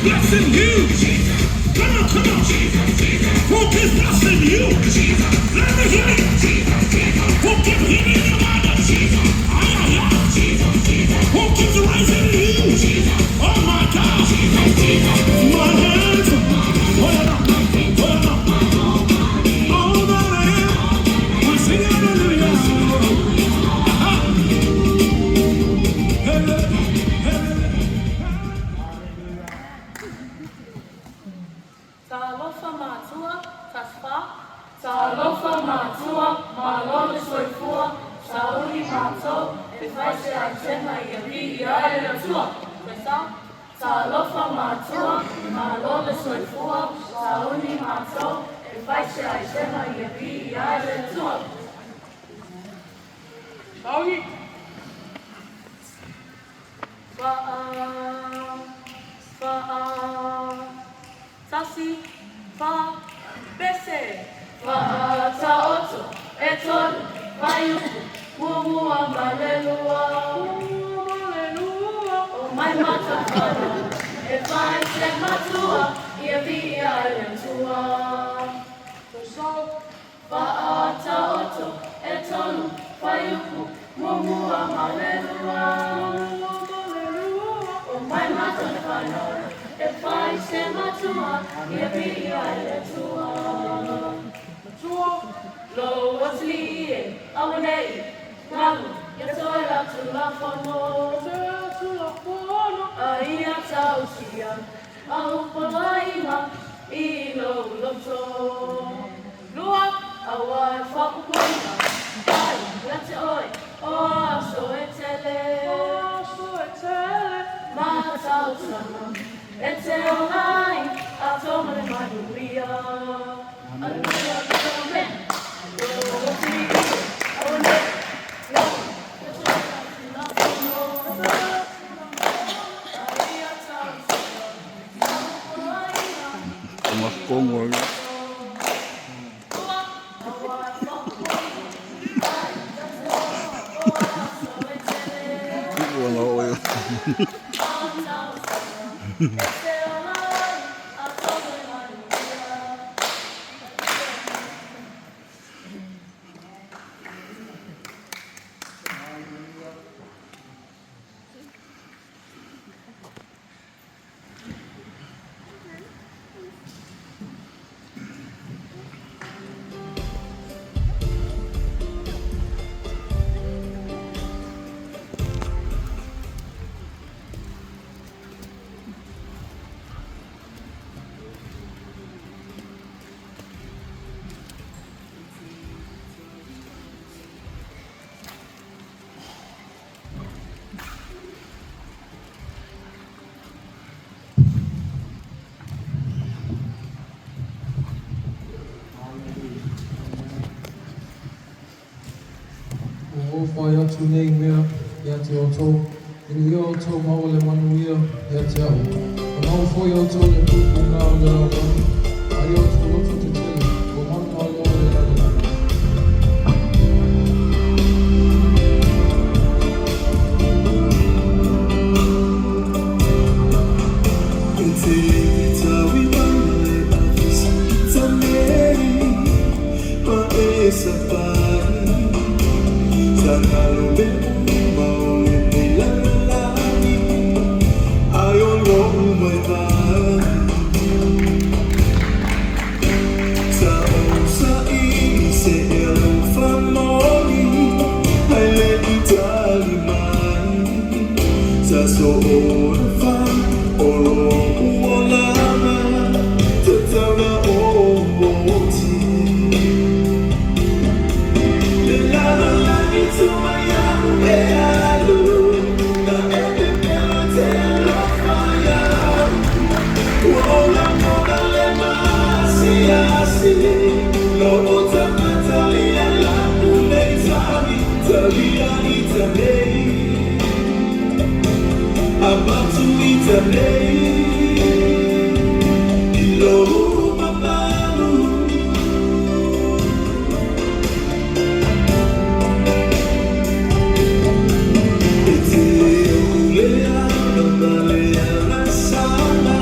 Blessing you? Come on, come on. Who keeps blessing you? Let me hear it. Who keeps healing your body? Ay, ay, ay. Who keeps raising you? Oh my God. My hands. Hold on. Hold on. All that I am. We sing hallelujah. Ah. Hallelujah. Talofa matua, tasfa. Talofa matua, malo le soifua, sauli matou, e fai se aitena ia viia ai le Atua. Fai Talofa matua, malo le soifua, sauli matou, e fai se aitena ia viia ai le Atua. Sauli. Fa'a, fa'a, tasi, fa, pese. Fa'a ta'oto, e tolu, faiupu, muamua ma le lua. Muamua ma le lua. O mai matafana, e fai se matua, ia viia ai le Atua. Sau. Fa'a ta'oto, e tolu, faiupu, muamua ma le lua. Muamua ma le lua. O mai matafana, e fai se matua, ia viia ai le Atua. Matua. Lo atalii e, auane'i, galu, ia toe la tulafono. Toe tulafono. A ia tausia, a upolaiga, i lou loto. Lua, auā e faapupuiga, ai, ia te oe, o aso e tele. Aso e tele. Ma tausaga, e te ola ai, atoa ma le manuia. Aleluia, amen. Lo atalii e, auane'i, galu, ia toe la tulafono. A ia tausia, a upolaiga, Makongo. Lua, auā e faapupuiga, ai, ia te oe, o aso e tele. Wala oe. Ma tausaga, e te ola ai, atoa ma le manuia. Ua ou fai atu nei mea ia te outou, ina ia outou maua le manuia ia te a'u. Ua maua foi outou i le puipuiga o le lalolagi, a ia outou loto tetele, ua manumalo le lalolagi. So fa o lo lama te tauna o ti le lava lagi tu mai au e alu na e te pelo te alofa iau ua ola mona le maasiasi lo o tamatalia lapu nei tali talia i tanei Abatu i tanei i lo mamalu. E te o le ana ma le ana sana.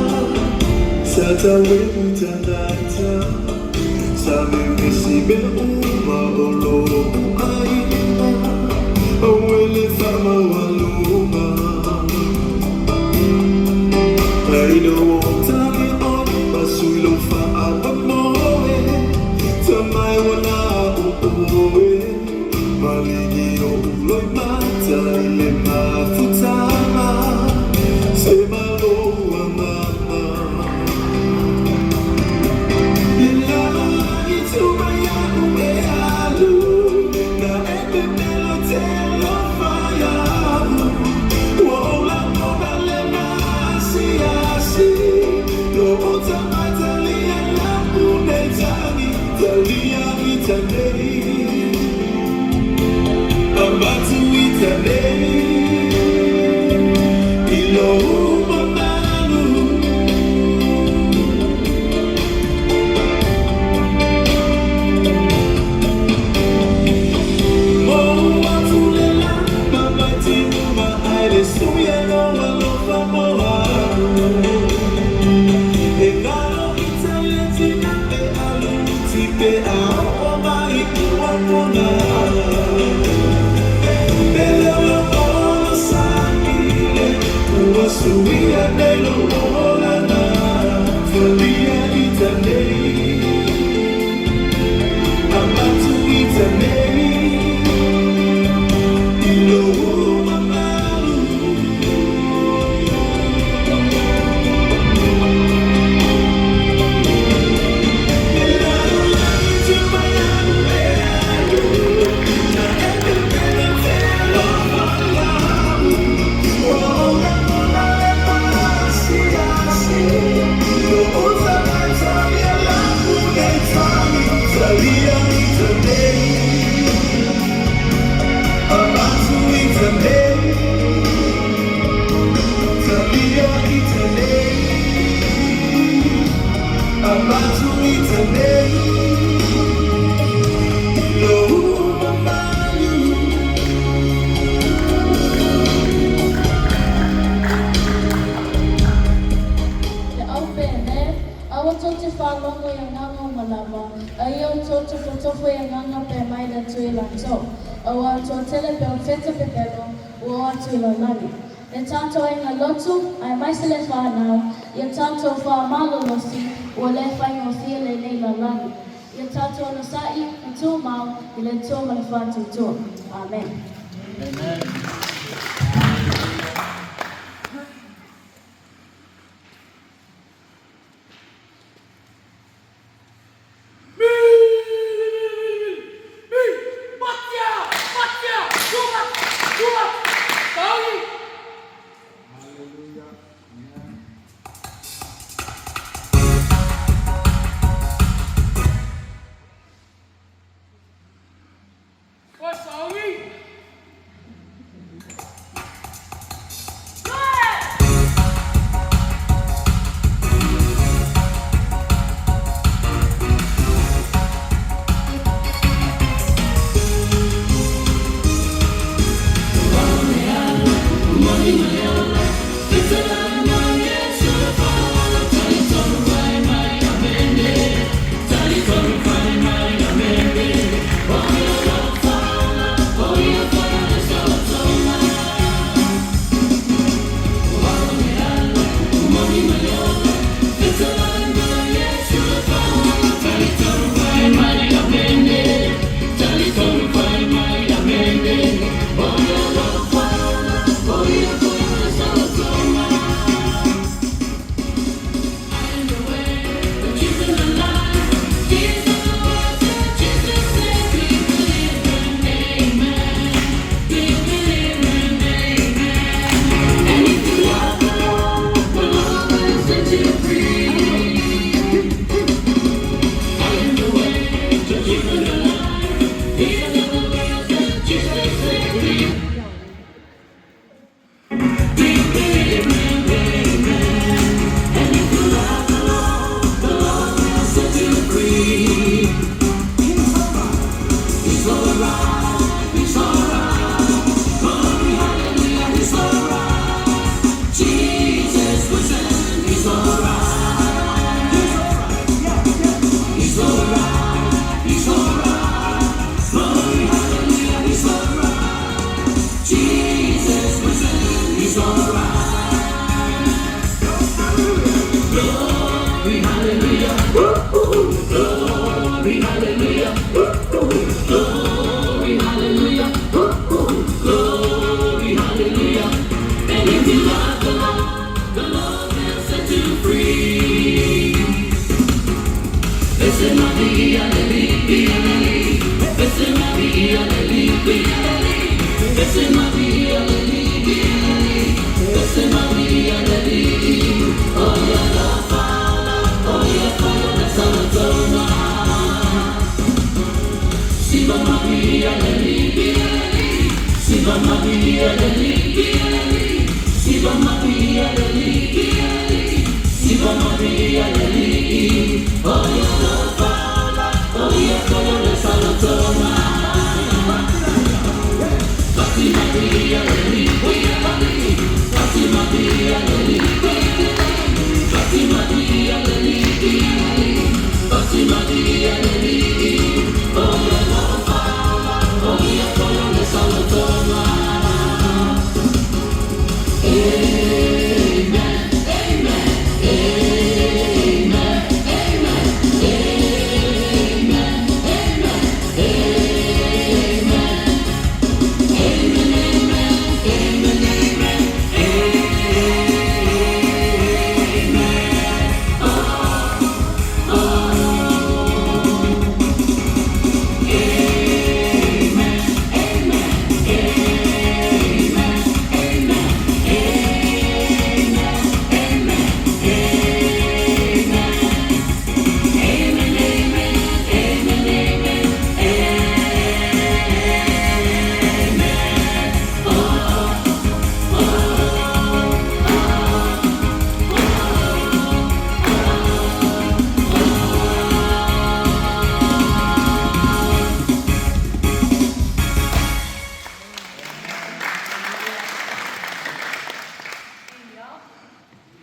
Le au pene, aua tou te faalogo i agaga uma lava, a ia outou tofotofo i agaga pe mai le Atua i latou, auā o toatele perofeta pepelo ua o atu i lalolagi. Le tatou aiga lotu, aemaise le fanau, ia tatou faamalolosi, ua le faigofie lenei lalolagi. Ia tatou onosai ma tumau i le Atua ma le faatuatua. Amene.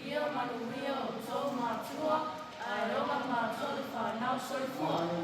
Ia manuia o outou matua, ae ola matou le fanau soifua.